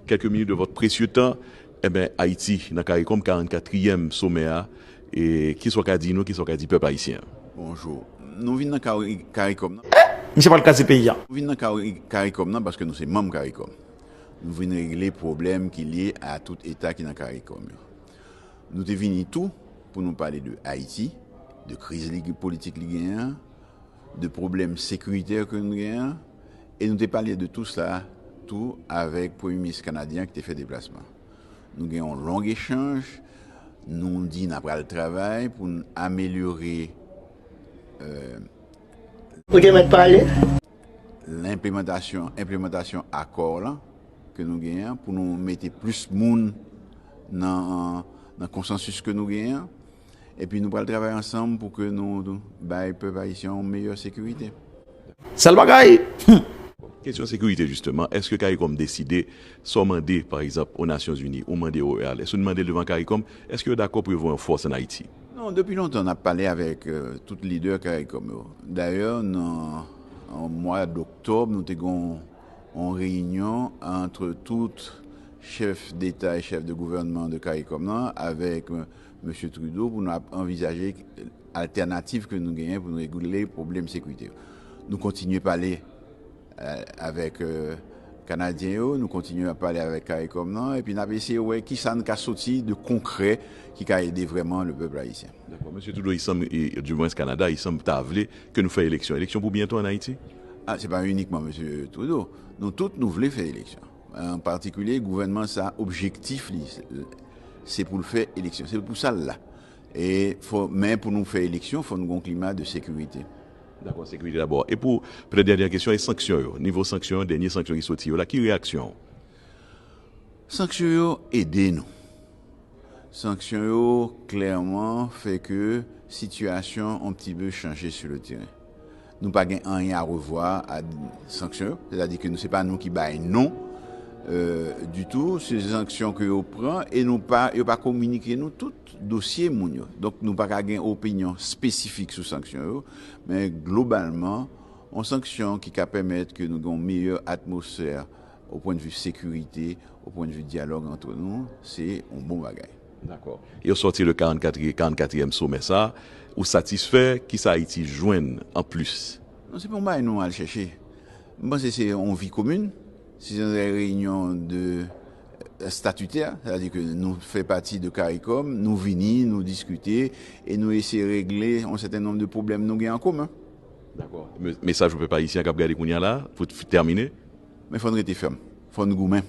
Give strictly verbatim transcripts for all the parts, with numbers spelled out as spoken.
Quelques minutes de votre précieux temps, eh ben, Ayiti, nan CARICOM, karannkatriyèm somè a, e kisa w ka di nou, kisa w ka di pèp ayisyen an? Bonjou. Nou vin nan Kari- CARICOM nan. Misye pral kraze peyi a. Nou vin nan Kari- CARICOM nan paske nou se manm CARICOM. Nou vin regle pwoblèm ki lye a tout eta ki nan CARICOM yo. Nou te vini tou pou nou pale de Ayiti, de kriz li, politik li genyen an, de pwoblèm sekiritè ke nou genyen an, e nou te pale de tou sa tou avèk Premye Minis kanadyen an ki te fè deplasman. Nou gen yon long echanj, nou di n ap pral travay pou n amelyore, euh, Ou te mèt pale. Lenplemantasyon, enplemantasyon akò la ke nou genyen an, pou nou mete plis moun nan, nan konsansis ke nou genyen an. Epi nou pral travay ansanm pou ke nou, nou bay pèp ayisyen an yon meyè sekirite. Sèl bagay. Kesyon sekirite, jisteman, èske CARICOM deside sa w mande, pa egzanp, o Nasyonzini, ou mande O E A, èske nou mande l devan CARICOM, èske yo dakò pou yo voye yon fòs ann Ayiti? Non, depi lontan, n ap pale avèk, euh, tout lidè CARICOM yo. Dayè, nan, an mwa doktòb, nou te gen yon, yon reyinyon ant tout chèf deta e chèf de gouvènman de CARICOM nan avèk, euh, mesye Trudeau pou nou ap anvizaje altènativ ke nou genyen pou nou regle pwoblèm sekirite yo. Nou kontinye pale, euh, avèk, euh, Kanadyen yo, nou kontinye ap pale avèk CARICOM nan, epi n ap eseye wè kisa n ka soti de konkrè ki ka ede vrèman le pèp ayisyen. Dakò. Mesye Trudeau, il semble, et, du moins Canada, il semble ta vle ke nou fè eleksyon. Eleksyon pou byento ann Ayiti? Ah, se pa inikman mesye Trudeau. Nou tout, nou vle fè eleksyon. An patikilye, gouvènman sa, objektif li, se, se pou l fè eleksyon. Se pou sa l la. E fò, men pou nou fè eleksyon, fò nou gen yon klima de sekirite. Dakò, sekirite dabò. E pou, petèt dènyè kesyon, e sanksyon yo? Nivo sanksyon yo, dènye sanksyon ki soti yo la, ki reyaksyon w? Sanksyon yo ede nou. Sanksyon yo klèman fè ke sitiyasyon on pti pe chanje sou le teren. Nou pa gen anyen a revwa a sanksyon yo, sètadi ke nou, se pa nou ki bay non, euh, ditou, se sanksyon ke yo pran e nou pa, yo pa kominike nou tout dosye moun yo. Donk, nou pa ka gen opinyon espesifik sou sanksyon yo, men globalman, on sanksyon ki ka pèmèt ke nou gen yon meyè atmosfè o pwennvi sekirite, o pwennvi dyalòg ant nou, se yon bon bagay. Dakò. Yo sòti le karannkatriyèm, karannkatriyèm somè sa, ou satisfè? Kisa Ayiti jwenn anplis? Non, se pa yon bagay nou al chèche. M panse se yon vi komin, se yon reyinyon de, euh, statitè, sètadi ke nou fè pati de CARICOM, nou vini, nou diskite, e nou eseye regle yon sèten nonb de pwoblèm nou gen an komen. Dakò. Me-, mesaj pou pèp ayisyen k ap gade kounye a la, pou t-, tèmine? Men fò n rete fèm. Fò n goumen.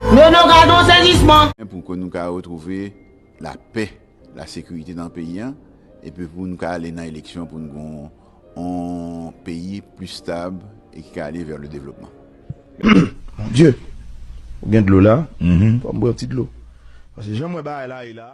Men nou gade yon sezisman. Pou ke nou ka retwouve lapè, lasekirite nan peyi a, epi pou nou ka ale nan eleksyon pou nou gen yon, yon peyi pli stab e ki ka ale vè le devlopman. Mon Dieu, ou gen dlo la? Mhm. Fò m bwè yon ti dlo. Paske jan m wè bagay la ye la.